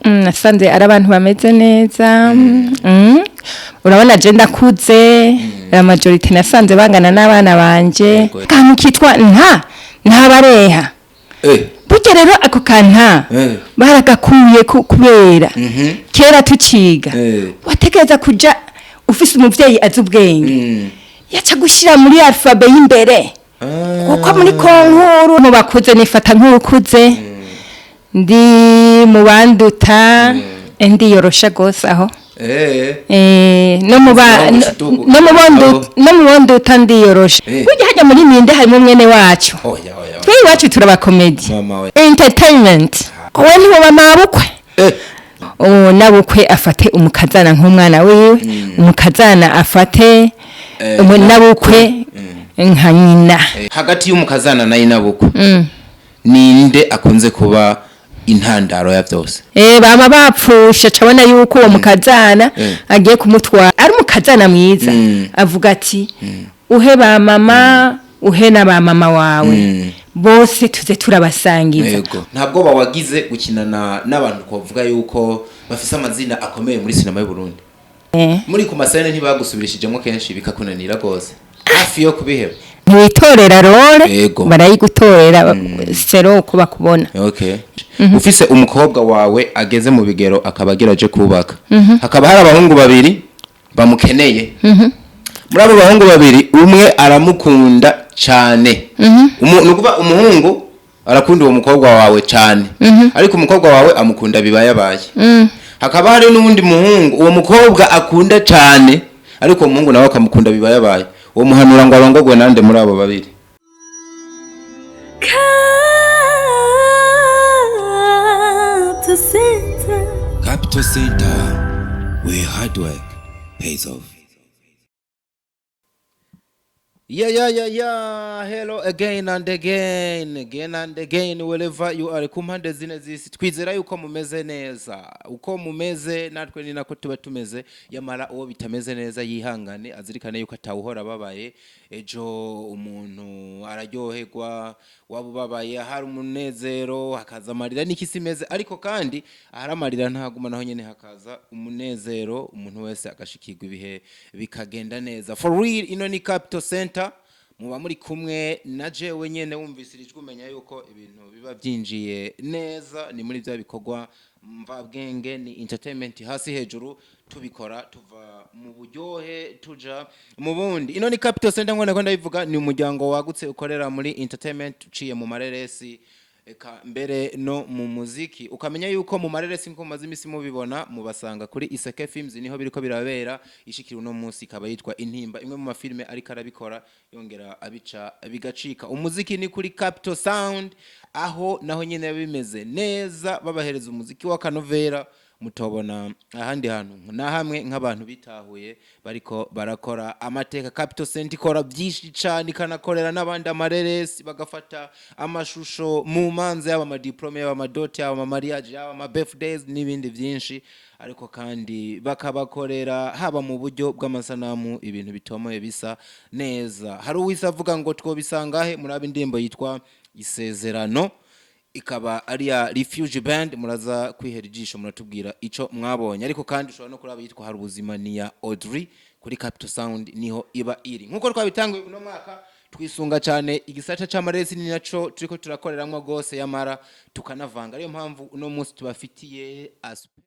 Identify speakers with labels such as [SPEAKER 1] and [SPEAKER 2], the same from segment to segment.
[SPEAKER 1] Nasanze ari abantu bameze neza. Urabona je ndakuze, la majorité nasanze bangana n'abana banje. Kantu kitwa nta ntabareha. Burya rero ako kanta baragakuye kubera kera tuciga wategereza kuja ufise umuvyeyi azi ubwenge, yaca gushira muri alphabet y'imbere, kuko muri concours mu bakuze nifata nk'ukuze, ndi mu banduta, ndiyorosha gose aho. No mu ba
[SPEAKER 2] Naho gushituka.
[SPEAKER 1] No mu bondu no mu bonduta ndiyorosha. Burya hajya muri ninde harimo mwene wacu.
[SPEAKER 2] Oya, oya.
[SPEAKER 1] Twe iwacu turabakomedi.
[SPEAKER 2] Mama we.
[SPEAKER 1] Entertainment wowe ntiwoba mabukwe. Uwo nabukwe afate umukazana nk'umwana wiwe, umukazana afate nabukwe nka nyina.
[SPEAKER 2] Hagati y'umukazana na inabukwe, ninde akunze kuba intandaro ya byose?
[SPEAKER 1] Bama bapfusha, cabona yuko uwo mukazana agiye kumutwara ari umukazana mwiza. Avuga ati: "Uhe ba mama, uhe na ba mama wawe, bose tuze turabasangiza."
[SPEAKER 2] Yego, ntabwo bawagize gukinana n'abantu twavuga yuko bafise amazina akomeye muri sinema y'u Burundi? Muri ku masene ntibagusubirishijemo kenshi bikakunanira rwose hafi yo kubiheba?
[SPEAKER 1] Ntiwitorera role, barayigutorera sero uko bakubona.
[SPEAKER 2] Okay, ufise umukobwa wawe ageze mu bigero, akaba ageraje kubaka, hakaba hari abahungu babiri bamukeneye. Muri abo bahungu babiri, umwe aramukunda cyane. Ni ukuvuga umuhungu arakunda uwo mukobwa wawe cyane, ariko umukobwa wawe amukunda bibayabaye. Hakaba hari n'uwundi muhungu uwo mukobwa akunda cyane, ariko uwo muhungu nawe akamukunda bibayabaye. Uwo muhanura ngo arongogwe nande muri abo babiri?
[SPEAKER 3] Capital Center.
[SPEAKER 2] Capital Center, where hard work pays off. Yeah. Hello again and again, again and again, wherever you are, ku mpande zine z'isi. Twizera yuko mumeze neza. Uko mumeze natwe ni nako tuba tumeze. Yamara uwo bitameze neza yihangane, azirikane yuko atawuhora ababaye. Ejo umuntu araryoherwa, waba ubabaye, hari umunezero, hakaza amarira, niko isi imeze. Ariko kandi ahari amarira ntaguma naho nyene hakaza umunezero, umuntu wese agashikirwa, ibihe bikagenda neza. For real, ino ni Capital Center, muba muri kumwe na jewe nyene. Wumvise ijwi umenya yuko ibintu biba byinjiye neza. Ni muri bya bikorwa mvabwenge, ni entertainment hasi hejuru, tubikora tuva mu buryohe tuja mu bundi. Ino ni Capital Center, nk'uko ndabivuga, ni umuryango wagutse ukorera muri entertainment, uciye mu mareresi, eka mbere no mu muziki. Ukamenya yuko mu mareresi, nko mumaze imisi mubibona, mubasanga kuri Iseke Films, niho biriko birabera. Ishikira uno munsi ikaba yitwa Intimba, imwe mu mafilme ariko arabikora yongera abica bigacika. Umuziki ni kuri Capital Sound, aho naho nyene bimeze neza, babahereza umuziki w'akanovera mutobona ahandi hantu na hamwe, nk'abantu bitahuye bariko barakora amateka. Capital Center ikora byinshi cyane, ikanakorera n'abandi amareresi, bagafata amashusho mu manza, yaba amadiplome, yaba amadot, yaba amamariage, yaba ama birthdays n'ibindi byinshi. Ariko kandi bakabakorera haba mu buryo bw'amasanamu, ibintu bitomoye bisa neza. Hari uwise avuga ngo twobisangahe? Murabe indirimbo yitwa Isezerano, ikaba ari ya Refuge Band. Muraza kwihera ijisho, muratubwira ico mwabonye. Ariko kandi ushobora no kuraba yitwa Hari Ubuzima, ni ya Audrey, kuri Capital Sound niho iba iri. Nkuko twabitanguye uno mwaka, twisunga cyane igisata c'amaresi, ni naco turiko turakoreramwo gose, yamara tukanavanga. Ariyo mpamvu uno munsi tubafitiye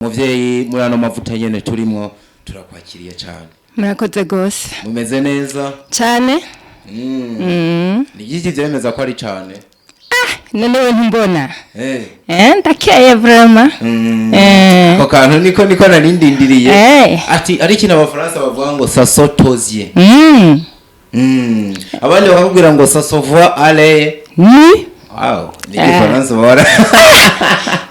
[SPEAKER 2] muvyeyi muri ano mavuta nyene turimwo. Turakwakiriye cyane.
[SPEAKER 1] Murakoze gose.
[SPEAKER 2] Mumeze neza?
[SPEAKER 1] Cyane.
[SPEAKER 2] Ni igiki vyemeza ko ari cane?
[SPEAKER 1] None we ntumbona? Ndakeye vraiment.
[SPEAKER 2] Ako kantu niko narindindiriye. Ati ari ikintu abafaransa bavuga ngo ça saute aux yeux. Abandi bakakubwira ngo ça se voit à l'œil.
[SPEAKER 1] Ni
[SPEAKER 2] Wow, ni igifaransa bahora.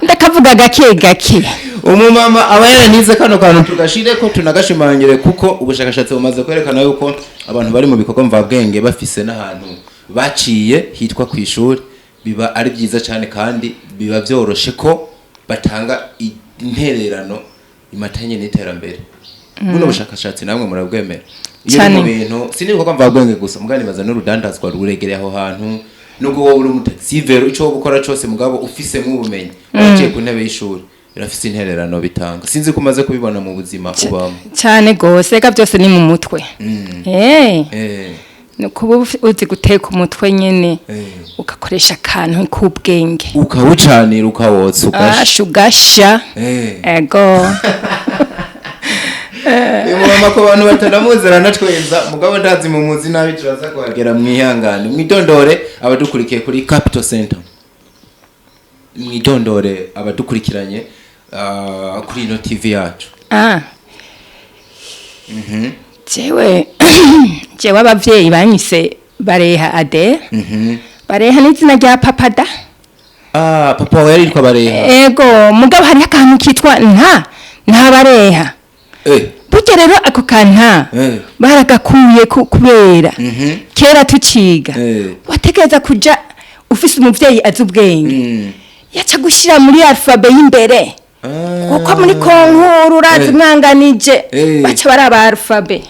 [SPEAKER 1] Ndakavuga gake gake.
[SPEAKER 2] Umumama aba yaranize kano kantu, tugashire ko tunagashimangire, kuko ubushakashatsi bumaze kwerekana yuko abantu bari mu bikorwa mvabwenge bafise n'ahantu baciye hitwa ku ishuri, biba ari byiza cyane, kandi biba byoroshe ko batanga intererano imatanye n'iterambere. Buno bushakashatsi namwe murabwemera? Iyo uri
[SPEAKER 1] Cane.
[SPEAKER 2] mu bintu si n'ibikorwa mvabwenge gusa, mugani baza n'urudandazwa ruregereye aho hantu, nubwo wowe uri umutaxivero, ico wowe ukora cose, mugabo ufisemo ubumenyi waciye ku ntebe y'ishuri. Birafise intererano bitanga. Sinzi ko umaze kubibona mu buzima ubamo.
[SPEAKER 1] Cyane gose, reka byose ni mu mutwe. Ni ukuba uzi guteka umutwe nyene, ugakoresha akantu k'ubwenge.
[SPEAKER 2] Ukawucanira, ukawotsa, ugasha.
[SPEAKER 1] Asha, ugasha. Ego.
[SPEAKER 2] Uyu mumama, ko abantu batanamuzi, aranatwenza, mugabo ndazi mumuzi nabi, turaza kuhagera, mwihangane. Mwidondore abadukurikiye kuri Capital Center, mwidondore abadukurikiranye kuri ino TV yacu.
[SPEAKER 1] Ah. Jewe abavyeyi banyise Bareha Adele. Bareha ni izina rya papa da.
[SPEAKER 2] Ah, papa wawe yaritwa Bareha?
[SPEAKER 1] Ego, mugabo hariho akantu kitwa nta Bareha. Burya rero ako kanta baragakuye kubera kera tuciga wategereza kuja ufise umuvyeyi azi ubwenge, yaca gushira muri alphabet y'imbere, kuko muri concours urazi mwanganije, baca baraba alphabet,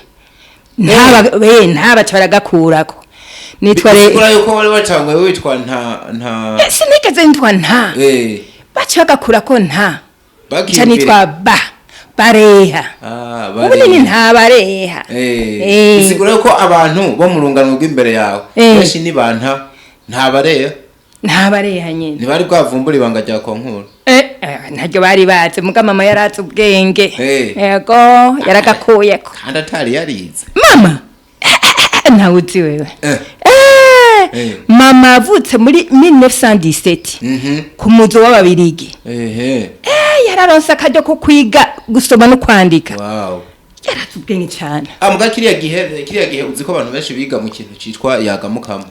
[SPEAKER 1] ntaba ntabaca baragakurako. Nitwa
[SPEAKER 2] Bisigura yuko wari watanguye witwa nta?
[SPEAKER 1] Sinigeze nitwa nta. Baca bagakurako nta, ca nitwa ba Bareha.
[SPEAKER 2] Ah,
[SPEAKER 1] ubu nini nta Bareha.
[SPEAKER 2] Bisigura yuko abantu bo mu rungano rw'imbere yawe benshi ni banta nta Bareha.
[SPEAKER 1] Nta Bareha nyine.
[SPEAKER 2] Ntibari bwavumbura ibanga rya concours.
[SPEAKER 1] Ntaryo bari bazi, muga mama yarazi ubwenge. Yego, yaragakuyeko.
[SPEAKER 2] Kandi atari yarize.
[SPEAKER 1] Mama ntawe uzi wewe. Mama avutse muri 1917 ku muzo w'Ababirigi. Yararonse akaryo ko kwiga gusoma no kwandika. Yarazi ubwenge cyane.
[SPEAKER 2] Ah, muga kiriya gihe uzi ko abantu benshi biga mu kintu citwa yaga mukama.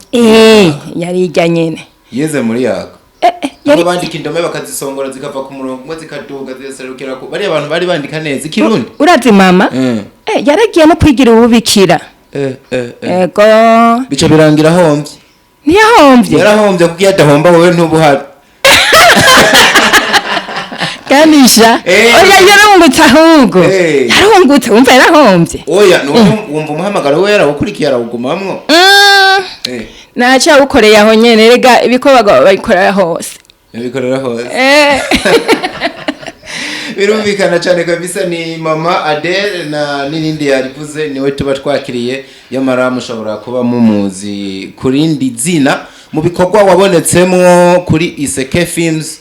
[SPEAKER 1] Yarijya nyene.
[SPEAKER 2] Yize muri yaga.
[SPEAKER 1] Yari
[SPEAKER 2] Abo bandika indome bakazisongora, zikava ku murongo umwe, zikaduga, zigaserukira ku bariya bantu bari bandika neza ikirundi.
[SPEAKER 1] Urazi mama, yaragiye no kwigira ububikira. Ego.
[SPEAKER 2] Bica birangira ahombye.
[SPEAKER 1] Ntiyahombye.
[SPEAKER 2] Yarahombye, kuko iyo adahomba wowe ntuba uhari.
[SPEAKER 1] Ganisha. Oya, yarungutse ahubwo. Yarungutse, wumva yarahombye.
[SPEAKER 2] Oya, nuko wumva umuhamagaro we yarawukurikiye, arawugumamwo.
[SPEAKER 1] Ntacyo, yawukoreye aho nyene. Rega ibikorwa babikorera hose.
[SPEAKER 2] Yabikorera hose. Birumvikana cyane kabisa. Ni mama Adele na n'irindi yarivuze, niwe tuba twakiriye. Yamara mushobora kuba mumuzi ku rindi zina mu bikorwa wabonetsemwo kuri Iseke Films.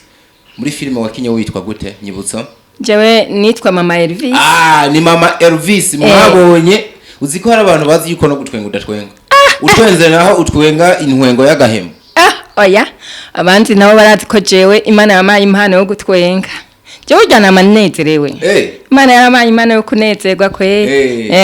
[SPEAKER 2] Muri filime wakinye witwa gute, nyibutsa?
[SPEAKER 1] Jewe nitwa mama Elvis.
[SPEAKER 2] Ah, ni mama Elvis mwabonye. Uzi ko hari abantu bazi yuko no gutwenga udatwenga, utwenze naho utwenga intwengo y'agahemo.
[SPEAKER 1] Ah, oya, abandi nabo barazi ko jewe Imana yampaye impano yo gutwenga. Jewe urya nama nezerewe. Imana yampaye impano yo kunezerwa kwe.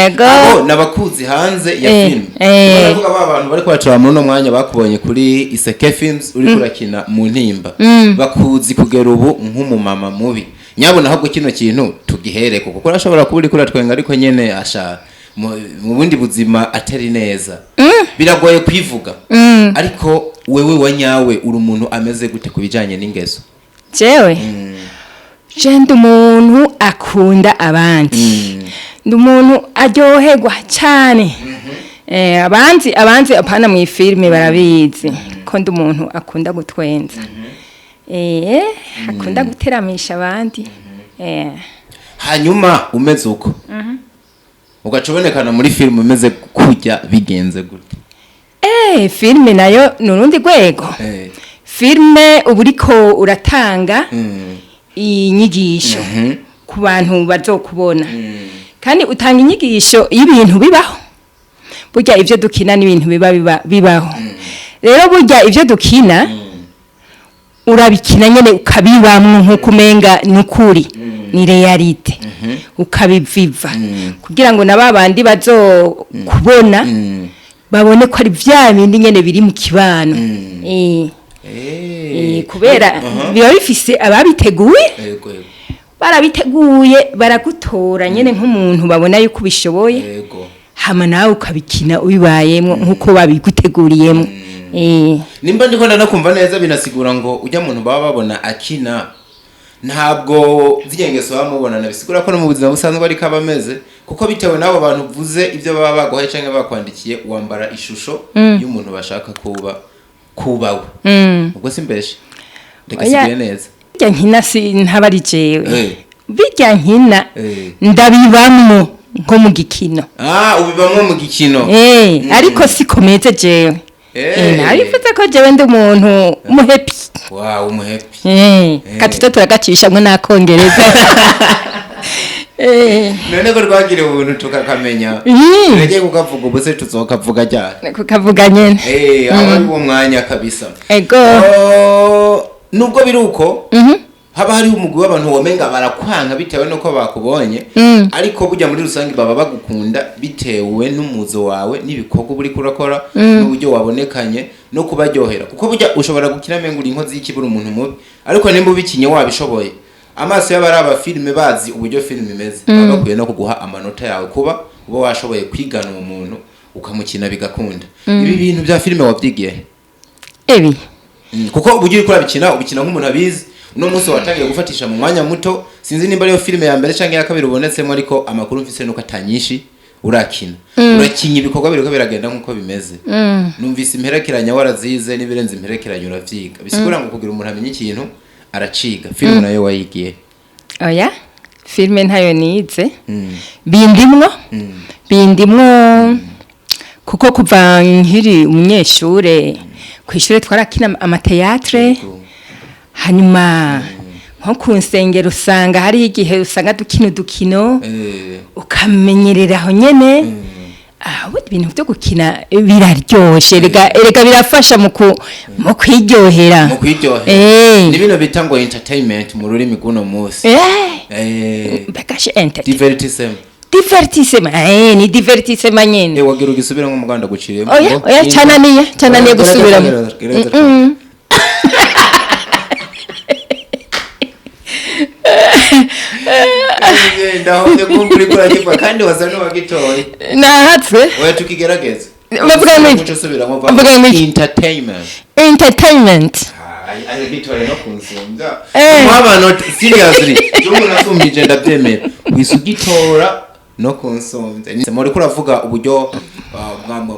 [SPEAKER 1] Ego.
[SPEAKER 2] Abo nabakuzi hanze ya film. Baravuga ba bantu bari kwacara muri uno mwanya bakubonye kuri Iseke Films uri kurakina mu Ntimba, bakuzi kugera ubu nk'umumama mubi nyabona. Ahubwo kino kintu tugihereko, kuko urashobora kuba uri kuratwenga ariko nyene asha mu bundi buzima atari neza, biragoye kwivuga. Ariko wewe wa nyawe uri umuntu ameze gute ku bijanye n'ingeso?
[SPEAKER 1] Jewe je ndi umuntu akunda abandi, ndi umuntu aryoherwa cyane. Abanzi apana mu ifilime barabizi ko ndi umuntu akunda gutwenza, akunda guteramisha abandi.
[SPEAKER 2] Hanyuma umeze uko, ugaca ubonekana muri filime umeze kujya, bigenze gute?
[SPEAKER 1] Filime nayo ni urundi rwego. Filime uba uriko uratanga inyigisho ku bantu bazokubona, kandi utanga inyigisho y'ibintu bibaho. Burya ibyo dukina n'ibintu biba bibaho. Rero burya ibyo dukina urabikina nyene ukabibamwo nk'uko umenga ni ukuri, ni réalité, ukabiviva kugira ngo na ba bandi bazokubona babone ko ari vya bindi nyene biri mu kibano. Kubera biba bifise ababiteguye.
[SPEAKER 2] Yego yego.
[SPEAKER 1] Barabiteguye, baragutora nyene nk'umuntu babona yuko ubishoboye, hama nawe ukabikina ubibayemwo nk'uko babiguteguriyemwo.
[SPEAKER 2] Nimba ndiko ndanakumva neza, binasigura ngo ujya muntu baba babona akina, ntabwo zirya ngeso bamubonana, bisigura ko no mu buzima busanzwe ariko aba ameze, kuko bitewe n'abo bantu uvuze, ibyo baba baguhaye cyangwa bakwandikiye, wambara ishusho y'umuntu bashaka kuba kubawe. Ubwo si mbeshe, ndagasigaye neza.
[SPEAKER 1] Bijya nkina si ntaba ari jewe.
[SPEAKER 2] Eh.
[SPEAKER 1] Bijya nkina
[SPEAKER 2] Eh.
[SPEAKER 1] ndabibamwo nko mu gikino.
[SPEAKER 2] Ah, ubibamwo mu gikino.
[SPEAKER 1] Eh, ariko sikomeze jewe.
[SPEAKER 2] Eh.
[SPEAKER 1] Eh, nabivuze ko jewe ndi umuntu umuhappy.
[SPEAKER 2] Wow, umuhappy.
[SPEAKER 1] Eh, katuto turagacishamwo n'akongereza. Eh.
[SPEAKER 2] None ko twagira ubuntu tukakamenya. Tureke kukavuga ubu se tuzokavuga ryari?
[SPEAKER 1] Kukavuga nyene.
[SPEAKER 2] Eh, aba ari uwo mwanya kabisa.
[SPEAKER 1] Ego.
[SPEAKER 2] Oh, nubwo biri uko, haba hariho umugwi w'abantu womenga barakwanga bitewe nuko bakubonye, ariko burya muri rusange baba bagukunda bitewe n'umuzo wawe n'ibikorwa uba uriko urakora n'uburyo wabonekanye no kubaryohera, kuko burya ushobora gukina menga uri inkozi y'ikibura, umuntu mubi, ariko nimba ubikinye wabishoboye, amaso y'abaraba filime bazi uburyo filime imeze, baba bakwiye no kuguha amanota yawe kuba uba washoboye kwigana uwo muntu ukamukina bigakunda. Ibi bintu bya filime wabyigiye he?
[SPEAKER 1] Ebi.
[SPEAKER 2] Kuko uburyo uriko urabikina, ubikina nk'umuntu abizi. Uno munsi watangiye gufatisha mu mwanya muto, sinzi nimba ariyo filime ya mbere canke ya kabiri ubonetsemo, ariko amakuru mfise nuko atanyinshi urakina. Urakinya, ibikorwa biriko biragenda nk'uko bimeze. Numvise imperekeranya warazize, n'ibirenze imperekeranya uravyiga, bisigura ngo kugira umuntu amenye ikintu araciga. Filime nayo wayigiye?
[SPEAKER 1] Oya, filime ntayo nize. Bindimwo. Bindimwo kuko kuva nkiri umunyeshure ku ishure twarakina amathéâtre, hanyuma nko ku nsengero usanga hariho igihe usanga dukina udukino, ukamenyerera aho nyene. Ah, ubundi ibintu byo gukina biraryoshe, erega birafasha mu kwiryohera.
[SPEAKER 2] Mu kwiryohera.
[SPEAKER 1] Eh.
[SPEAKER 2] Ni bino bita ngo entertainment mu rurimi rw'uno munsi.
[SPEAKER 1] Eh.
[SPEAKER 2] Eh.
[SPEAKER 1] Mbega entertainment.
[SPEAKER 2] Divertissement.
[SPEAKER 1] Divertissement, eh, ni divertissement nyene.
[SPEAKER 2] Eh, wagira ugisubiramo umuganda guciriyemo.
[SPEAKER 1] Oya, oya, cananiye gusubiramo. Mm.
[SPEAKER 2] Ndahoze kumva uriko urakivuga kandi wasa n'uwagitoye.
[SPEAKER 1] Nahatswe.
[SPEAKER 2] Oya, tukigerageza.
[SPEAKER 1] Bavuga ngo iki?
[SPEAKER 2] Muco usubiramo.
[SPEAKER 1] Bavuga ngo iki?
[SPEAKER 2] Entertainment.
[SPEAKER 1] Entertainment.
[SPEAKER 2] Ayo bitore no kunsumbya.
[SPEAKER 1] Eh.
[SPEAKER 2] Mwaba seriously, je umuntu asumbije ndabyemera, wise ugitora no kunsumbya. Muri uravuga uburyo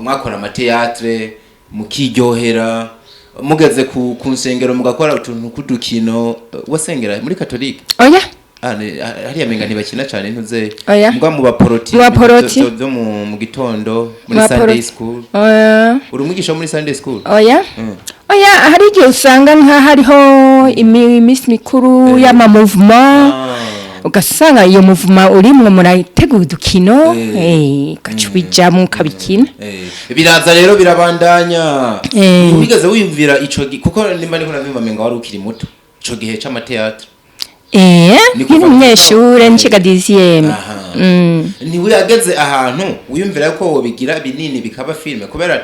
[SPEAKER 2] mwakora amathéâtre mukiryohera, mugeze ku nsengero mugakora utuntu k'udukino. Wasengera muri katolike?
[SPEAKER 1] Oya.
[SPEAKER 2] Ah, hariya menga ntibakina cyane ntuze.
[SPEAKER 1] Oya.
[SPEAKER 2] Mbwa mu baporoti.
[SPEAKER 1] Mu baporoti.
[SPEAKER 2] Byo mu gitondo muri
[SPEAKER 1] Mu
[SPEAKER 2] Sunday
[SPEAKER 1] baporoti.
[SPEAKER 2] school.
[SPEAKER 1] Oya.
[SPEAKER 2] Uri umwigisha wo muri Sunday school?
[SPEAKER 1] Oya. Oya, hari igihe usanga nka hariho iminsi mikuru y'ama mouvement, ugasanga iyo mouvement urimwo murategura udukino, ugaca ubijamwo ukabikina.
[SPEAKER 2] Biraza rero birabandanya. Wigeze wiyumvira ico kuko nimba ndiko navyumva menga wari ukiri muto ico gihe c'amathéâtre?
[SPEAKER 1] Eh.
[SPEAKER 2] Ni
[SPEAKER 1] Nkiri
[SPEAKER 2] kuva
[SPEAKER 1] umunyeshure, nciga dixième.
[SPEAKER 2] Aha. Ntiwageze ahantu wiyumvira ko wobigira binini bikaba filime? Kubera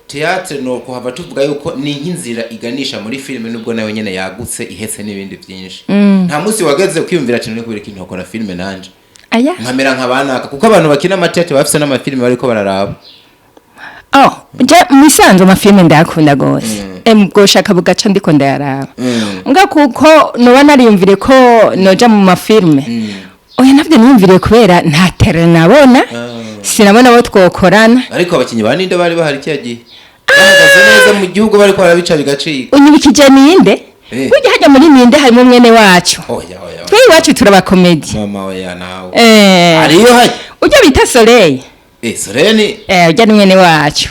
[SPEAKER 2] théâtre no kuhava tuvuga yuko ni nk'inzira iganisha muri filime, nubwo nayo nyene yagutse ihetse n'ibindi byinshi. Nta munsi wageze kwiyumvira ati none kubera iki ntokora filime nanje
[SPEAKER 1] Aya.
[SPEAKER 2] nkamera nka banaka? Kuko abantu bakina amathéâtre bafise n'amafilime bariko bararaba.
[SPEAKER 1] Oh, je musanzwe amafilime ndayakunda gose. Em, bwo shaka bugaca ndiko ndayaraba. Nga kuko noba nariyumvire ko noja mu mafilime. Oya, navyo niyumviriye kubera nta terrain nabona. Sinabona abo twokorana.
[SPEAKER 2] Ariko abakinyi ba ninde bari bahari kiya gihe bahagaze neza mu gihugu bariko barabica bigacika?
[SPEAKER 1] Unyibikije ninde?
[SPEAKER 2] Eh.
[SPEAKER 1] Burya hajya muri ninde harimo mwene wacu.
[SPEAKER 2] Oya, oya, oya.
[SPEAKER 1] Twe iwacu turabacomédie.
[SPEAKER 2] Mama, oya nawe.
[SPEAKER 1] Eh.
[SPEAKER 2] Ariyo hajya?
[SPEAKER 1] Ujya bita Soleil.
[SPEAKER 2] Eh, Soleil.
[SPEAKER 1] Eh, ujya ni mwene wacu.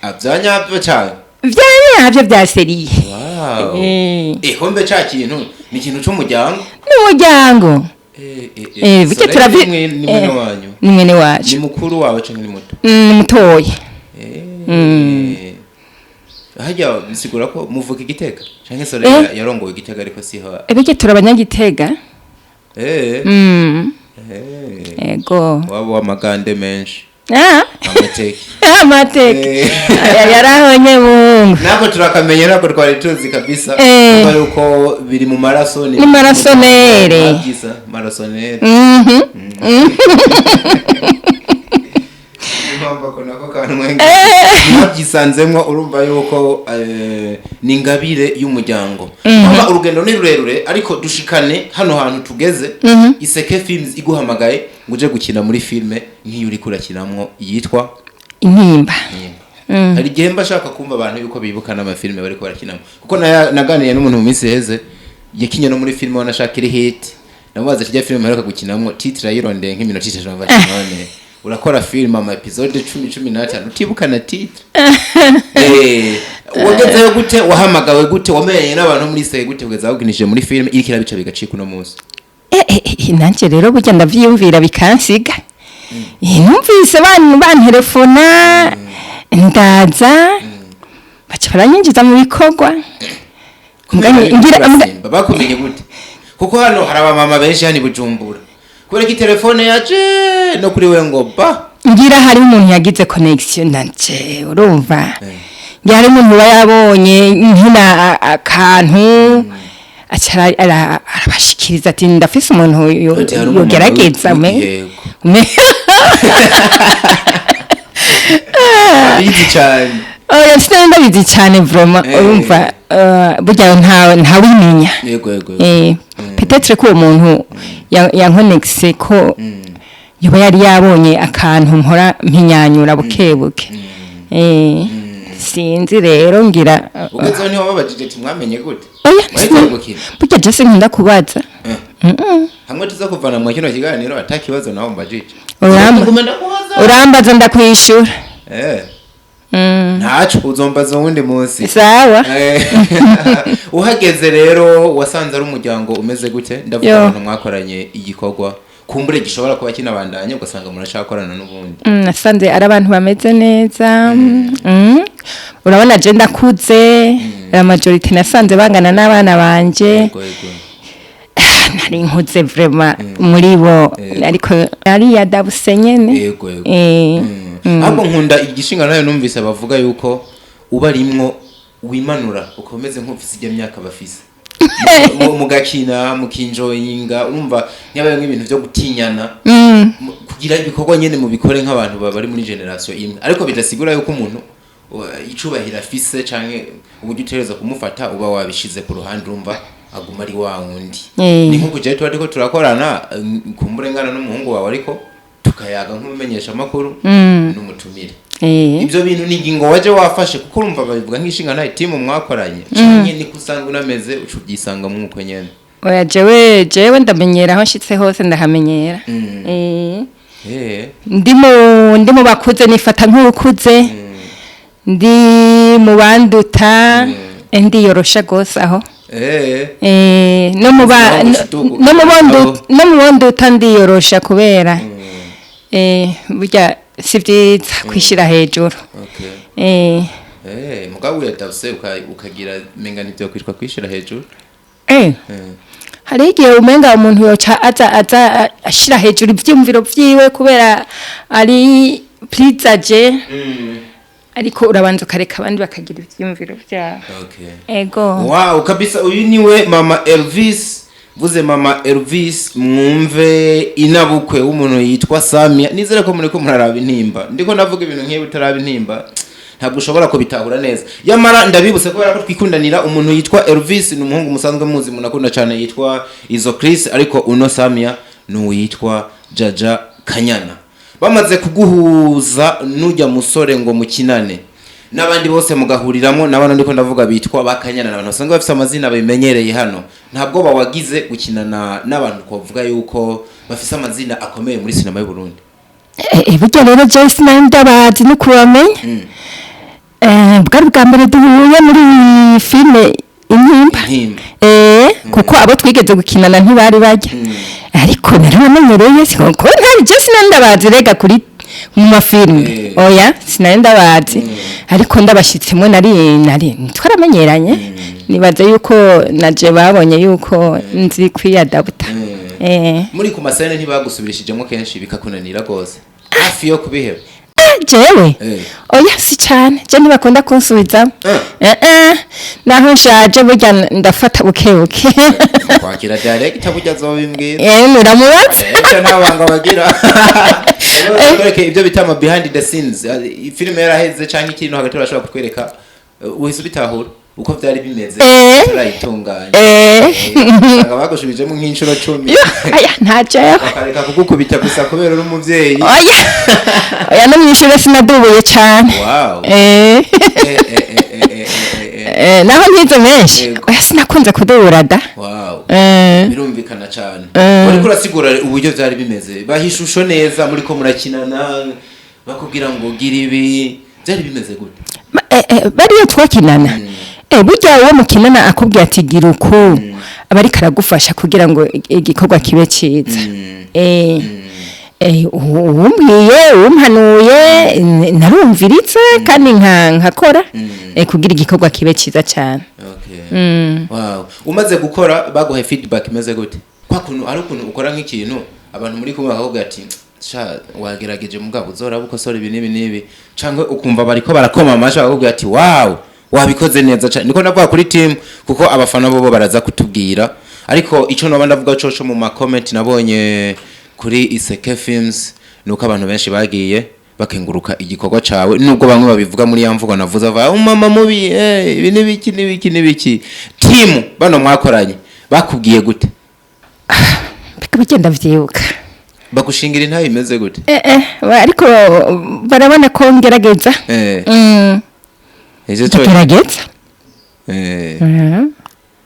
[SPEAKER 2] Avyanyavyo cane.
[SPEAKER 1] Vyanyavyo vya sérieux.
[SPEAKER 2] Wow.
[SPEAKER 1] Eh.
[SPEAKER 2] Eh, kumbe ca kintu ni ikintu c'umuryango.
[SPEAKER 1] N'umuryango.
[SPEAKER 2] Eh, eh.
[SPEAKER 1] Eh, bityo
[SPEAKER 2] Soleil
[SPEAKER 1] turavi
[SPEAKER 2] ni mwene wanyu?
[SPEAKER 1] Ni mwene
[SPEAKER 2] Ni
[SPEAKER 1] wacu.
[SPEAKER 2] mukuru wawe canke ni muto?
[SPEAKER 1] Ni mutoyi.
[SPEAKER 2] Eh. Hajya bisigura ko muvuka igitega canke Soleil yarongowe igitega ariko siho?
[SPEAKER 1] Bityo turabanyagitega.
[SPEAKER 2] Eh. Eh.
[SPEAKER 1] Ego.
[SPEAKER 2] Wabo w'amagande menshi.
[SPEAKER 1] Ah.
[SPEAKER 2] Amateke.
[SPEAKER 1] Amateke.
[SPEAKER 2] Eh.
[SPEAKER 1] Yarahonye mungu.
[SPEAKER 2] Ntabwo turakamenya, ntabwo twari tuzi kabisa.
[SPEAKER 1] Eh.
[SPEAKER 2] Kuko yuko biri mu maraso.
[SPEAKER 1] Ni marasonere.
[SPEAKER 2] Babyisa marasonere. Impamvu ako nako kantu mwabyisanzemwo, urumva yuko ni ingabire y'umuryango. Mama, urugendo ni rurerure, ariko dushikane hano hantu tugeze. Iseke Films iguhamagaye ngo uje gukina muri filme nk'iyo uriko urakinamwo yitwa
[SPEAKER 1] Intimba.
[SPEAKER 2] Hari igihe mba ashaka kumva abantu yuko bibuka n'amafilme bariko barakinamo, kuko naganiriye n'umuntu mu minsi iheze. Yakinye no muri filime wanashaka iri hit. Namubaza kijya filime aheruka gukinamwo, titre ayirondeye nk'iminota 3, numva ati none urakora filime ama episode 10, 15, utibuka na titre? Wagezeyo gute? Wahamagawe gute? Wamenyanye n'abantu muri se gute kugeza wagukinishije muri filime iriko irabica bigacika uno munsi?
[SPEAKER 1] Nanje rero burya ndavyiyumvira bikansiga. Numvise bantelefona, ndaza, baca baranyinjiza mu bikorwa.
[SPEAKER 2] Urasimba, bakumenye gute? Kuko hano hari abamama benshi hano i Bujumbura, kubera ko telefone yaje no kuri we ngo ba.
[SPEAKER 1] Ngira hari umuntu yagize connection nanje, urumva, ngira hari umuntu uba yabonye nkina akantu, aca arabashikiriza ati ndafise umuntu
[SPEAKER 2] Ati hari umumama
[SPEAKER 1] yogerageza
[SPEAKER 2] yego. Abizi cyane.
[SPEAKER 1] Oya, sinari ndabizi cyane vraiment. Urumva, burya ntawimenya.
[SPEAKER 2] Yego yego yego.
[SPEAKER 1] Peut-être ko uwo muntu yankonegise ko yoba yari yabonye akantu mpora mpinyanyura buke buke. Sinzi rero, ngira
[SPEAKER 2] Ugezeho ntiwababajije ati mwamenye gute?
[SPEAKER 1] Oya.
[SPEAKER 2] Wahise gukina.
[SPEAKER 1] Burya je sinkunda kubaza.
[SPEAKER 2] Hamwe tuza kuvana mu kino kiganiro ata kibazo nawe mbajije.
[SPEAKER 1] Uramba.
[SPEAKER 2] Nguma ndakubaza.
[SPEAKER 1] Urambaza ndakwishura.
[SPEAKER 2] Ntaco, uzombaza uwundi munsi.
[SPEAKER 1] Sawa.
[SPEAKER 2] Uhageze rero wasanze ari umuryango umeze gute? Ndavuga
[SPEAKER 1] Yo.
[SPEAKER 2] abantu mwakoranye igikorwa, kumbure gishobora kuba kinabandanya, ugasanga murashakorana n'ubundi.
[SPEAKER 1] Nasanze ari abantu bameze neza. Urabona je ndakuze, la majorité nasanze bangana n'abana banje.
[SPEAKER 2] Yego yego
[SPEAKER 1] Nari nkuze vraiment muri bo, ariko ari yadabuse nyene.
[SPEAKER 2] Yego yego Ahubwo nkunda igishinga nayo numvise bavuga yuko uba arimwo wimanura ukomeze nk'ufise ijya myaka bafise, mugakina mukinjoyinga, urumva ntihabaye nk'ibintu byo gutinyana. Kugira ibikorwa nyene mubikore nk'abantu bari muri generation imwe, ariko bidasigura yuko umuntu icubahiro afise canke uburyo utegereza kumufata uba wabishize ku ruhande, urumva aguma ari wa wundi. Ni nk'uko jewe tuba turiko turakorana, kumbure ngana n'umuhungu wawe, ariko tukayaga nk'umumenyesha amakuru n'umutumire. Ibyo bintu ni ingingo waje wafashe? Kuko urumva babivuga nk'ishinga ntayo timu mwakoranye, canke niko usanzwe unameze, uca ubyisanga mwuko nyene?
[SPEAKER 1] Oya, jewe ndamenyera, aho nshitse hose ndahamenyera. Ndi mu bakuze nifata nk'ukuze, ndi mu banduta ndiyorosha gose aho. No mu ba
[SPEAKER 2] Naho
[SPEAKER 1] no
[SPEAKER 2] gushituka
[SPEAKER 1] no mu bondu
[SPEAKER 2] abo.
[SPEAKER 1] No mu bonduta ndiyorosha, kubera burya si vyiza kwishira hejuru.
[SPEAKER 2] Mugabo uyadavse ukagira menga nivyo kwitwa kwishira hejuru.
[SPEAKER 1] Hari igihe umenga umuntu yoca aza ashira hejuru ivyiyumviro vyiwe kubera ari plizaje, ariko urabanza ukareka abandi bakagira ivyiyumviro vyabo. Ego.
[SPEAKER 2] Wow, kabisa uyu niwe mama Elvis. Vuze mama Elvis mwumve inabukwe w'umuntu yitwa Samia. Nizere ko muriko muraraba Intimba. Ndiko ndavuga ibintu nk'ibi, utaraba Intimba ntabwo ushobora kubitahura neza. Yamara ndabibutse, kubera ko twikundanira, umuntu yitwa Elvis ni umuhungu musanzwe muzi munakunda cyane yitwa Izo Chris, ariko uno Samia ni uwitwa Jaja Kanyana. Bamaze kuguhuza n'ujya musore ngo mukinane n'abandi bose mugahuriramo n'abana, ndiko ndavuga bitwa bakanyana, n'abantu basanzwe bafise amazina bimenyereye hano, ntabwo bawagize gukinana n'abantu twavuga yuko bafise amazina akomeye muri sinema y'u Burundi?
[SPEAKER 1] Burya rero jewe sinari ndabazi no kubamenya. Bwari bwa mbere duhuye muri iyi filime Intimba.
[SPEAKER 2] Intimba.
[SPEAKER 1] Kuko abo twigeze gukinana ntibari bajya, ariko narabamenyereye, kuko nta je sinari ndabazi rega kuri mu mafilime. Oya, sinari ndabazi, ariko ndabashitsemo nari twaramenyeranye, nibaza yuko naje babonye yuko nzi kwiyadabuta.
[SPEAKER 2] Muri ku masene ntibagusubirishijemo kenshi bikakunanira rwose hafi yo kubiheba?
[SPEAKER 1] Jewe? Oya, si cyane, je ntibakunda kunsubizamo. Naho nshaje burya ndafata buke buke.
[SPEAKER 2] Kwakira director burya azobimbwira.
[SPEAKER 1] Muramubaza.
[SPEAKER 2] Ibyo nta banga bagira. Kwereke ibyo bita ama behind the scenes. Filime yaraheze canke ikintu hagati barashobora kutwereka, uhise ubitahura. Uko byari bimeze turayitunganya. Usanga bagushubijemo nk'inshuro 10.
[SPEAKER 1] Yo, aya ntacyo.
[SPEAKER 2] Bakareka kugukubita gusa kubera uri umuvyeyi.
[SPEAKER 1] Oya, oya, no mw'ishure sinadubuye cane.
[SPEAKER 2] Wow.
[SPEAKER 1] Naho ntize menshi. Oya, sinakunze kudubura da.
[SPEAKER 2] Wow. Birumvikana cyane. Uriko urasigura uburyo byari bimeze, baha ishusho neza muri ko murakinana, bakubwira ngo gira ibi, byari bimeze gute?
[SPEAKER 1] Bariya twakinana, burya uwo mukinana akubwira ati gira uku, aba ariko aragufasha kugira ngo igikorwa kibe ciza. Uwumbwiye, uwumpanuye, narumviritse kandi nkakora kugira igikorwa kibe ciza cyane.
[SPEAKER 2] Okay. Wow. Umaze gukora baguhaye feedback imeze gute? Kwa kuntu ari ukuntu ukora nk'ikintu abantu muri kumwe bakakubwira ati sha wagerageje, mugabo uzora ukosora ibi n'ibi n'ibi, canke ukumva bariko barakoma amashi bakakubwira ati wow, wabikoze neza cyane. Niko navuga kuri team, kuko abafana bobo baraza kutubwira, ariko ico noba ndavuga coco mu ma comment nabonye kuri Iseke Films nuko abantu benshi bagiye bakenguruka igikorwa cawe, nubwo bamwe babivuga muri ya mvugo navuze ava umama mubi, ibi n'ibiki n'ibiki n'ibiki. Team bano mwakoranye bakubwiye gute?
[SPEAKER 1] Mbega bagenda vyibuka.
[SPEAKER 2] Bagushingira intahe imeze gute?
[SPEAKER 1] Ariko barabona ko ngerageza.
[SPEAKER 2] Ivyo cyo
[SPEAKER 1] Ndagerageza.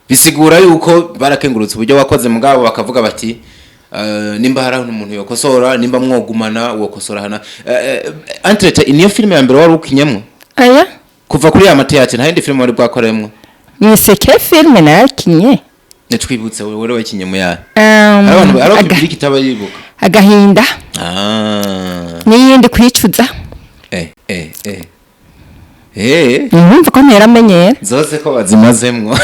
[SPEAKER 2] Bisigura yuko barakengurutse uburyo wakoze, mugabo bakavuga bati nimba hari aho umuntu yokosora, nimba mwogumana wokosora hana. Entre-temps niyo filime ya mbere wari ukinyemwo?
[SPEAKER 1] Aya.
[SPEAKER 2] Kuva kuri ya mateyate nta yindi filime wari bwakoremwo?
[SPEAKER 1] Mw'Iseke Filime narakinye.
[SPEAKER 2] Netwibutse wewe wakinye mu yahe? Hari abantu hari public itaba yibuka.
[SPEAKER 1] Agahinda. N'iyindi kwicuza. Numva ko nteramenyera.
[SPEAKER 2] Zose ko bazimazemwo.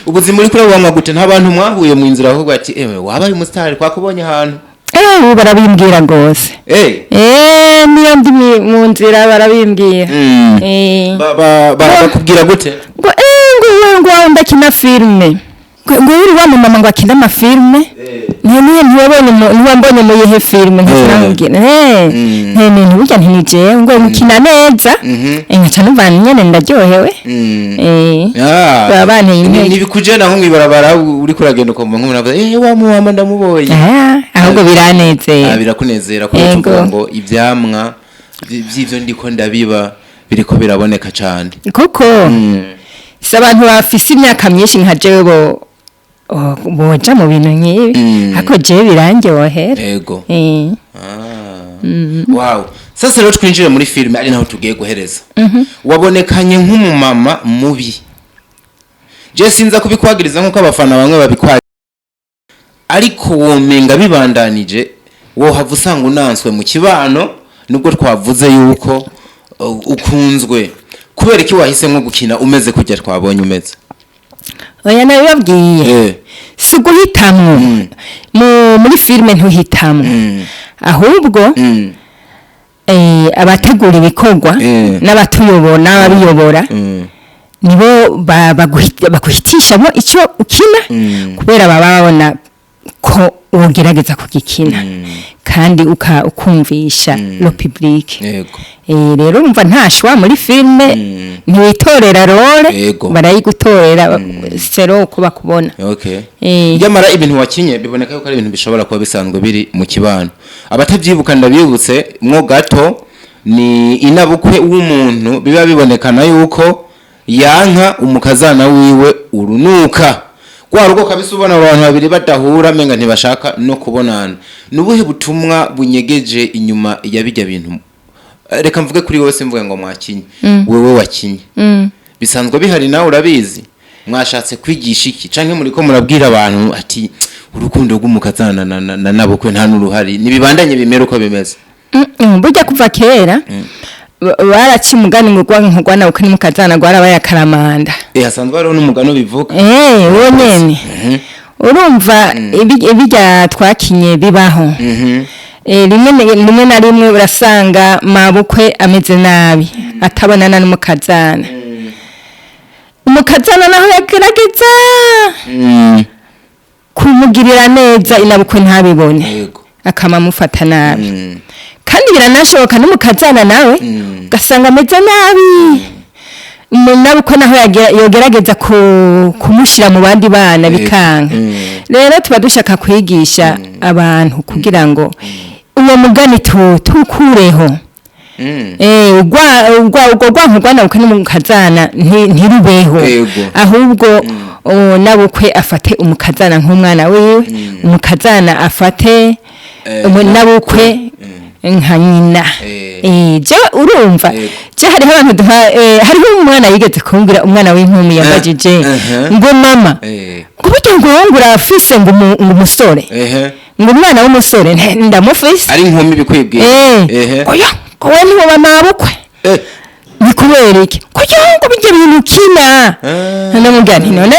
[SPEAKER 2] Ubuzima uri kuri wanywa gute? Nta bantu mwahuye mu nzira ahubwo ati ewe wabaye umusitari twakubonye ahantu?
[SPEAKER 1] Ubu barabimbwira rwose. Niyo ndi mu nzira barabimbwira.
[SPEAKER 2] Bakubwira gute?
[SPEAKER 1] Ngo ngo ngo ndakina filime, ngo uri wa mama ngo akina amafilime, ntiwabonye ntiwambonye mu yihe filime? Nkakiramubwira nti burya nti ni jewe, ngo mukina neza. Nkaca numva nyene ndaryohewe. Baba banteye intege.
[SPEAKER 2] Ntibikujena nko mw'ibarabara uri kuragenda ukumva nk'umuntu avuga wa mama ndamubonye?
[SPEAKER 1] Ahubwo biranezera.
[SPEAKER 2] Birakunezera ko tuvuga ngo ivyamwa vy'ivyo ndiko ndabiba biriko biraboneka cane.
[SPEAKER 1] Kuko si abantu bafise imyaka myinshi nka jewe bo boja mu bintu nk'ibi, ariko jewe birandyohera.
[SPEAKER 2] Ego. Wow. Sasa rero twinjire muri filime, ari naho tugiye guhereza. Wabonekanye nk'umumama mubi. Je sinza kubikwagiriza nk'uko abafana bamwe babikwagira, ariko womenga bibandanije wohava usanga unanswe mu kibano, nubwo twavuze yuko ukunzwe. Kubera iki wahisemo gukina umeze kujya twabonye umeze?
[SPEAKER 1] Oya, nabibabwiye, si uguhitamwo. Muri filime ntuhitamwo, ahubwo abategura ibikorwa n'abatuyobora n'ababiyobora nibo baguhitishamo icyo ukina, kubera baba babona ko ugerageza kugikina kandi ukumvisha le public. Rero umva nta choix muri filime, ntiwitorera rôle, barayigutorera selon uko bakubona.
[SPEAKER 2] Nyamara ibintu wakinye biboneka yuko ari ibintu bishobora kuba bisanzwe biri mu kibano. Abatavyibuka ndabibutse mwo gato, ni inabukwe w'umuntu biba bibonekana yuko yanka umukazana wiwe urunuka, rwa rugo kabisa, ubona abantu babiri badahura, menga ntibashaka no kubonana. Ni ubuhe butumwa bunyegeje inyuma ya bijya bintu? Reka mvuge kuri wowe, simvuge ngo mwakinye, wewe wakinye, bisanzwe bihari nawe urabizi. Mwashatse kwigisha iki, canke muriko murabwira abantu ati urukundo rw'umukazana na nabukwe nta n'uruhari, nibibandanye bimere uko bimeze?
[SPEAKER 1] Burya kuva kera baraca umugani ngo rwa nabukwe n'umukazana rwarabaye akaramanda.
[SPEAKER 2] Hasanzwe hariho n'umugani ubivuga.
[SPEAKER 1] Wo nyene. Urumva ibijya twakinye bibaho. Rimwe na rimwe urasanga mabukwe ameze nabi, atabonana n'umukazana, umukazana naho yagerageza kumugirira neza, inabukwe ntabibone, akama amufata nabi. Kandi biranashoboka n'umukazana nawe ugasanga ameze nabi. Nabukwe naho yogerageza kumushyira mu bandi bana bikanka. Rero tuba dushaka kwigisha abantu kugira ngo uwo mugani tukureho. Urwo rwanko rwa nabukwe n'umukazana ntirubeho. Ahubwo nabukwe afate umukazana nk'umwana wiwe, umukazana afate nabukwe nka nyina. Je urumva, je hariho abantu hariho umwana yigeze kumbwira, umwana w'inkumi yambajije ngo: "Mama, ngo burya ngo urafise ngo umusore, ngo umwana w'umusore?" Ndamufise.
[SPEAKER 2] Ari inkumi bikwibwira.
[SPEAKER 1] Oya, ngo we ntiwoba mabukwe. Ni kubera iki? Kugira ngo bijye bintu ukina. Ndamubwira nti: "None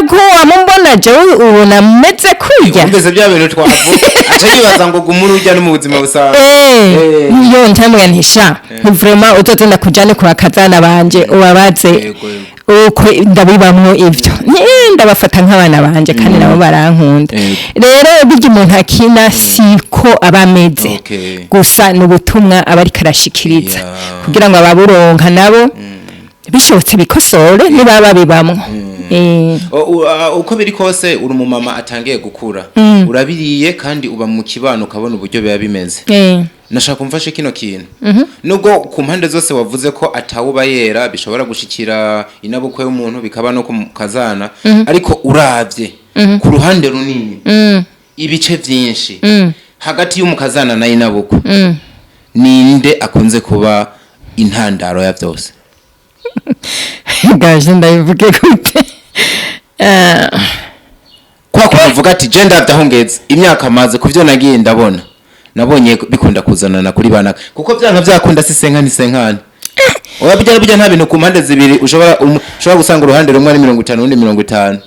[SPEAKER 1] ko wamumbona jewe ubona meze kurya?"
[SPEAKER 2] Wumvise bya bintu twavuga, aca yibaza ngo guma urujya no mu buzima busanzwe.
[SPEAKER 1] Iyo ndamubwira nti: "Sha, ni vraiment uzoze ndakujane ku bakazana banje ubabaze
[SPEAKER 2] Yego, yego.
[SPEAKER 1] uko ndabibamwo ivyo." Ndabafata nk'abana banje kandi nabo barankunda. Rero burya umuntu akina siko aba ameze. Gusa ni ubutumwa aba ariko arashikiriza kugira ngo ababuronka nabo bishobotse bikosore niba babibamwo.
[SPEAKER 2] Uko biri kose uri umumama atangiye gukura, urabiriye kandi uba mu kibano ukabona uburyo biba bimeze. Nashaka umfashe kino kintu: nubwo ku mpande zose wavuze ko atawuba yera, bishobora gushikira inabukwe y'umuntu, bikaba no ku kazana, ariko uravye ku ruhande runini, ibice vyinshi, hagati y'umukazana na inabukwe, ninde akunze kuba intandaro ya byose?
[SPEAKER 1] Gaje ndabivuge gute?
[SPEAKER 2] Kwa kuvuga ati: "Je ndavye aho ngeze, imyaka maze, kuvyo nagiye ndabona, nabonye bikunda kuzanana kuri banaka," kuko byanka byakunda si senkani senkani. Oya, bijya nta bintu ku mpande zibiri ushobora gusanga uruhande rumwe ari 50, urundi 50.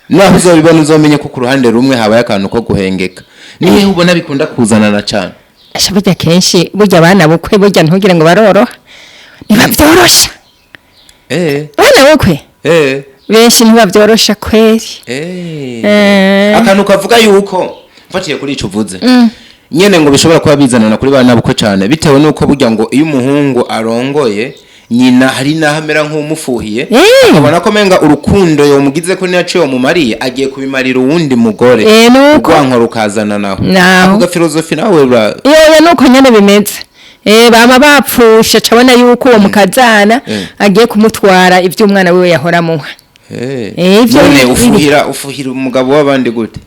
[SPEAKER 2] Naho uzobibona uzomenye ko ku ruhande rumwe habaye akantu ko guhengeka. Nihe ubona bikunda kuzanana cyane?
[SPEAKER 1] Asha, burya kenshi burya abana bukwe, burya ntugire ngo baroroha, ntibavyorosha. Abana bukwe benshi ntibavyorosha kweri.
[SPEAKER 2] Akantu kavuga yuko mfatiye kuri ico uvuze nyene, ngo bishobora kuba bizanana kuri bana bukwe cyane, bitewe nuko burya ngo iyo umuhungu arongoye, nyina hari naho amera nk'umufuhiye, akabona ko menga urukundo yomugize ko niyaciye mumariye agiye kubimarira uwundi mugore.
[SPEAKER 1] Nuko.
[SPEAKER 2] Urwanko rukazana naho.
[SPEAKER 1] Naho.
[SPEAKER 2] Ako gafilozofi nawe ura
[SPEAKER 1] Yoya, nuko nyene bimeze. Bama bapfusha, cabona yuko uwo mukazana agiye kumutwara ivyo umwana wiwe yahora amuha. Ivyo
[SPEAKER 2] None ufuhira umugabo w'abandi gute?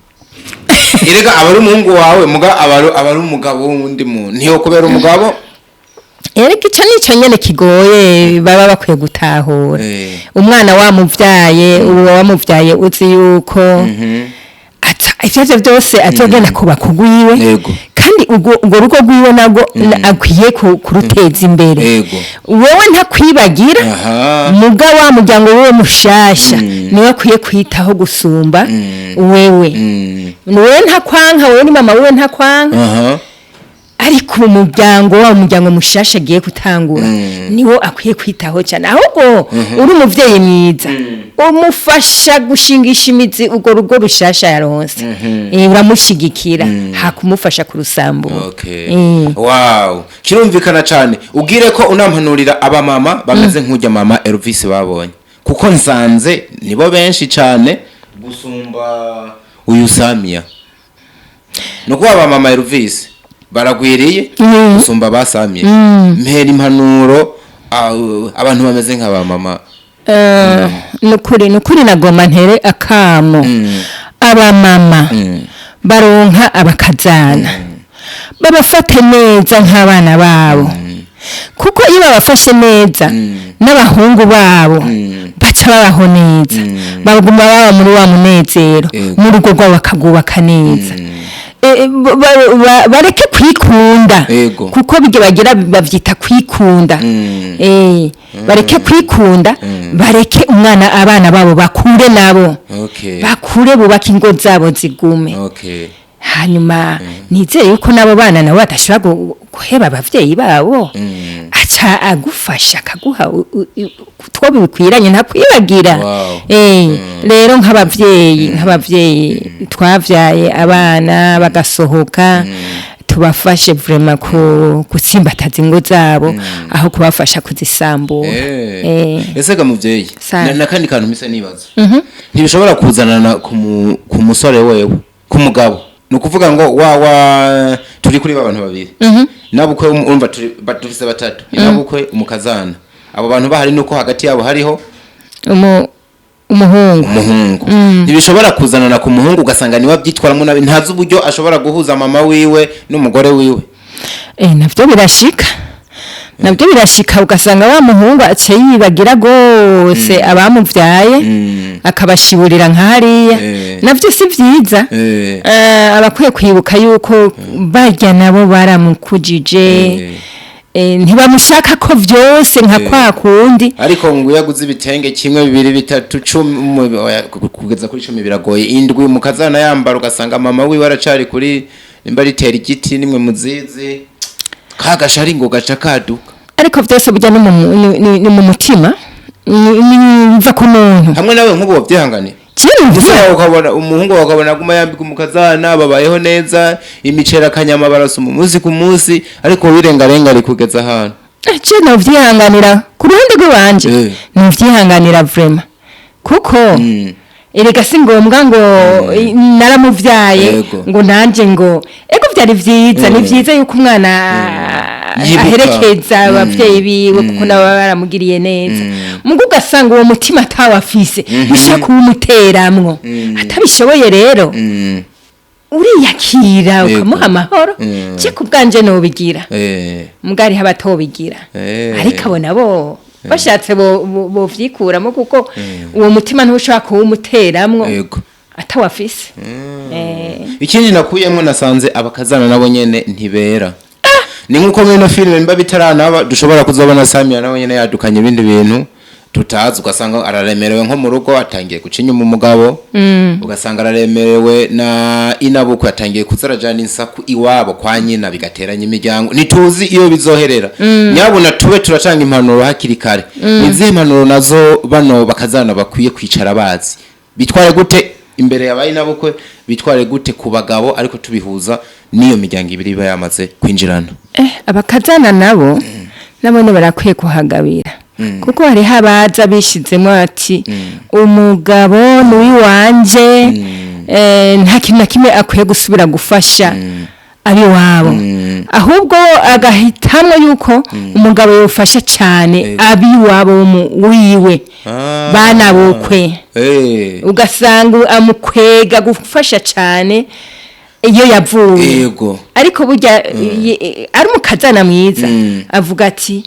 [SPEAKER 2] Erega aba ari umuhungu wawe, muga aba ari umugabo w'undi muntu, ntiyo kubera umugabo.
[SPEAKER 1] Erega ico nico nyene kigoye, baba bakwiye gutahura. Umwana wamuvyaye, uwo wamuvyaye uzi yuko ata ivyo arivyo byose azogenda kubaka ugwiwe, kandi urwo rugo rwiwe nabwo akwiye kuruteza imbere. Wewe ntakwibagira, muga wa muryango wiwe mushasha niwe akwiye kwitaho gusumba wewe. Wewe ntakwanka, wewe ni mama wiwe ntakwanka, ariko umuryango wa muryango mushasha agiye gutangura niwo akwiye kwitaho cyane. Ahubwo uri umuvyeyi mwiza, umufasha gushingisha imizi urwo rugo rushasha yaronse. Uramushigikira hakumufasha kurusambura.
[SPEAKER 2] Wow, kirumvikana cyane. Ubwire ko unampanurira abamama bameze nk'ujya mama Elvis babonye, kuko nsanze nibo benshi cyane gusumba uyu Samia. Ni ukuvuga abamama Elvis baragwiriye gusumba ba Samia. Mpera impanuro abantu bameze nk'abamama.
[SPEAKER 1] Nukuri nagomba ntere akamo abamama baronka abakazana, babafate neza nk'abana babo, kuko iyo babafashe neza n'abahungu babo baca babaho neza, baguma baba muri wa munezero, n'urugo rwabo bakagubaka neza. Bareke kwikunda, kuko bijya bagira bavyita kwikunda. Bareke kwikunda, bareke umwana abana babo bakure nabo, bakure bubake ingo zabo zigume. Hanyuma nizere yuko nabo bana nabo badashobora guheba abavyeyi babo, aca agufasha akaguha two bikwiranye, ntakwibagira. Rero nk'abavyeyi twavyaye abana bagasohoka. Tubafashe vraiment gutsimbataza ingo zabo aho kubafasha kuzisambura.
[SPEAKER 2] Ese ga muvyeyi,
[SPEAKER 1] Sa-
[SPEAKER 2] nakandi kantu mise nibaza, ntibishobora kuzanana ku musore wewe, ku mugabo, ni ukuvuga ngo wa turi kuri ba bantu babiri nabukwe, urumva turi dufise batatu, ni nabukwe, umukazana, abo bantu bahari, nuko hagati yabo hariho
[SPEAKER 1] umuhungu.
[SPEAKER 2] Umuhungu. Ntibishobora kuzanana ku muhungu, ugasanga niwe abyitwaramo nabi, ntazi uburyo ashobora guhuza mama wiwe n'umugore wiwe?
[SPEAKER 1] Navyo birashika, nabyo birashika, ugasanga wa muhungu aciye yibagira gose abamuvyaye, akabashiburira nka hariya. Navyo si vyiza. Abakwiye kwibuka yuko barya nabo baramukujije, ntibamushaka ko vyose nka kwa kundi.
[SPEAKER 2] Ariko ngo iyo aguze ibitenge kimwe, bibiri, bitatu, 10, oya, kugeza kuri 10 biragoye, indwi mukazana yambara, ugasanga mama wiwe aracari kuri nimba ritera igiti nimwe muzizi kagashari ngo gaca kaduka.
[SPEAKER 1] Ariko vyose burya ni mu mutima, biva ku muntu.
[SPEAKER 2] Hamwe nawe nk'ubu wovyihanganiye?
[SPEAKER 1] Jewe
[SPEAKER 2] Umusore wawe ukabona, umuhungu wawe ukabona aguma yambika umukazana, babayeho neza, imiceri, akanyama, barasoma umunsi ku munsi, ariko wirengarenga ari kugeza ahantu.
[SPEAKER 1] Je novyihanganira ku ruhande rw'iwanje. Novyihanganira vraiment, kuko erega si ngombwa ngo naramuvyaye ngo nanje ngo ego vyari vyiza. Ni vyiza yuko umwana
[SPEAKER 2] Yibuka.
[SPEAKER 1] aherekeza abavyeyi biwe, kuko nabo baba baramugiriye neza. Mugo ugasanga uwo mutima atawafise, ushaka kuwumuteramwo atabishoboye rero, uriyakira, ukamuha amahoro. Je ku bwanje nobigira, mbwa hariho abatobigira. Ariko abo nabo bashatse bovyikuramo, kuko uwo mutima ntushobora kuwumuteramwo atawafise.
[SPEAKER 2] Ikindi nakuyemo, nasanze abakazana nabo nyene ntibera. Ni nkuko muri ino filime mba bitaranaba, dushobora kuzobona Samia nawe nyene yadukanye ibindi bintu tutazi, ugasanga araremerewe nko mu rugo, atangiye guca inyuma umugabo, ugasanga araremerewe na inabukwe, atangiye kuza arajana insaku iwabo kwa nyina, bigateranya imiryango. Ntituzi iyo bizoherera. Nyabuna tube turatanga impanuro hakiri kare. Ni izihe mpanuro nazo bano bakazana bakwiye kwicara bazi? Bitware gute imbere yabaye inabukwe? Bitware gute ku bagabo? Ariko tubihuza n'iyo miryango ibiri iba yamaze kwinjirana.
[SPEAKER 1] Abakazana nabo barakwiye kuhagabira, kuko hariho abaza bishizemo ati umugabo ni uw'iwanje, nta kintu na kimwe akwiye gusubira gufasha abiwabo, ahubwo agahitamwo yuko umugabo yofasha cyane abiwabo wiwe, bana bukwe. Ugasanga amukwega gufasha cyane iyo yavuye. Ariko burya ari umukazana mwiza, avuga ati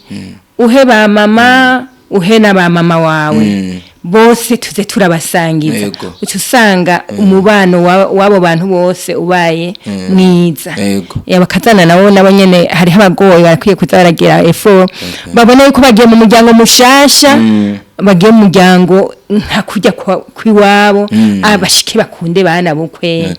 [SPEAKER 1] uhe ba mama, uhe na ba mama wawe, bose tuze turabasangiza. Uca usanga umubano w'abo bantu bose ubaye mwiza. Abakazana nabo nyene hariho abagoye, barakwiye kuza baragira effort, babona yuko bagiye mu muryango mushasha, bagiye mu muryango nka kurya kw'iwabo, abashiki bakunde bana bukwe.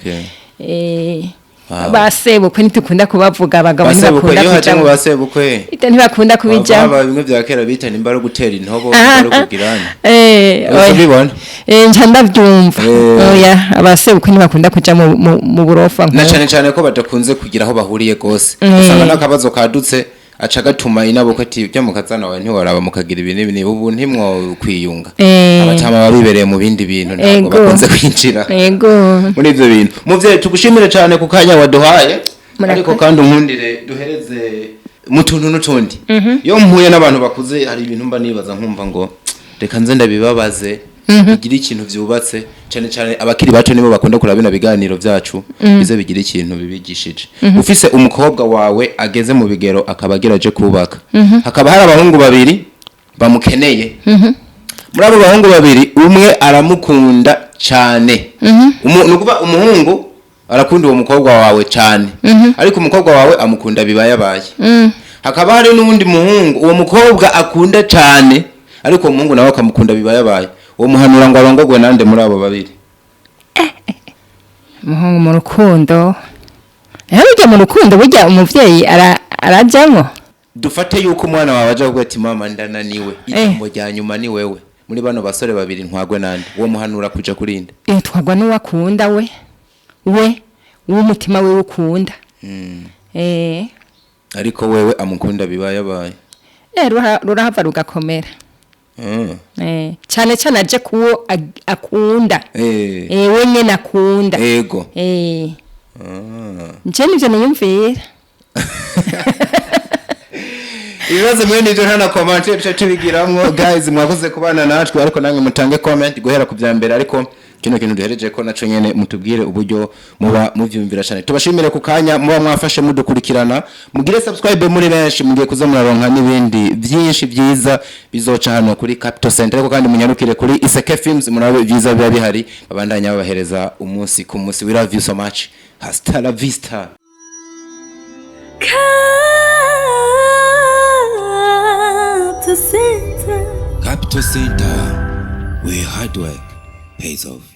[SPEAKER 1] Basebukwe ntitukunda kubavuga, abagabo
[SPEAKER 2] Basebukwe
[SPEAKER 1] ntibakunda
[SPEAKER 2] iyo hajemo
[SPEAKER 1] kujamo.
[SPEAKER 2] Basebukwe
[SPEAKER 1] Ita ntibakunda kubijamo.
[SPEAKER 2] Baba bimwe vya kera bita nimba ari gutera intobo, nimba ari kugirana.
[SPEAKER 1] Oya.
[SPEAKER 2] Ubibona?
[SPEAKER 1] Nca ndavyumva. Oya, abasebukwe ntibakunda kuja mu burofa
[SPEAKER 2] Na
[SPEAKER 1] nk'uko.
[SPEAKER 2] cane cane ko badakunze kugira aho bahuriye gose, usanga n'akabazo kadutse aca gatuma inabukwe ati bya mukazana wawe ntiworaba mukagira ibi n'ibi n'ibi, ubu ntimwo kwiyunga. Abatama baba bibereye mu bindi bintu, ntabwo bakunze kwinjira muri ivyo bintu. Muvyeyi, tugushimire cane ku kanya waduhaye.
[SPEAKER 1] Murakoze.
[SPEAKER 2] Ariko kandi unkundire duhereze mu tuntu n'utundi. Iyo mpuye n'abantu bakuze, hari ibintu mba nibaza nkumva ngo reka nze ndabibabaze, bigire ikintu vyubatse. Cane cane abakiri bato nibo bakunda kuraba bino biganiro vyacu, bize bigira ikintu bibigishije. Ufise umukobwa wawe ageze mu bigero, akaba agira aje kubaka, hakaba hari abahungu babiri bamukeneye. Muri abo bahungu babiri, umwe aramukunda cyane. Ni ukuvuga umuhungu arakunda uwo mukobwa wawe cyane, ariko umukobwa wawe amukunda bibayabaye. Hakaba hari n'uwundi muhungu uwo mukobwa akunda cyane, ariko uwo muhungu nawe akamukunda bibayabaye. Uwo muhanura ngo arongogwe nande muri abo babiri?
[SPEAKER 1] Umuhungu mu rukundo, burya mu rukundo burya umuvyeyi arajamwo.
[SPEAKER 2] Dufate yuko umwana wawe aja kuvuga ati mama ndananiwe, ijambo rya nyuma ni wewe, muri bano basore babiri ntwagwe nande? Uwo muhanura kuja kurinde?
[SPEAKER 1] Twagwa n'uwo akunda, we w'umutima wiwe ukunda.
[SPEAKER 2] Ariko wewe amukunda bibayabaye.
[SPEAKER 1] Rurahava rugakomera. Cyane cyane aje kuwo akunda. We nyene akunda. Nje nivyo niyumvira.
[SPEAKER 2] Ibibazo mwe nivyo nta na comment tuce tubigiramwo. Guys, mwakoze kubana natwe, ariko namwe mutange comment guhera ku bya mbere, ariko kino kintu duhereje ko naco nyene mutubwire uburyo muba muvyumvira cyane. Tubashimire ku kanya muba mwafashe mudukurikirana. Mugire subscribe muri benshi, mugiye kuza muraronka n'ibindi byinshi byiza bizoca hano kuri Capital Center. Ariko kandi munyarukire kuri Iseke Films, murabe ibyiza biba bihari, babandanya babahereza umunsi ku munsi. We love you so much. Hasta la vista.
[SPEAKER 3] Capital Center.
[SPEAKER 2] Capital Center, where hard work pays off.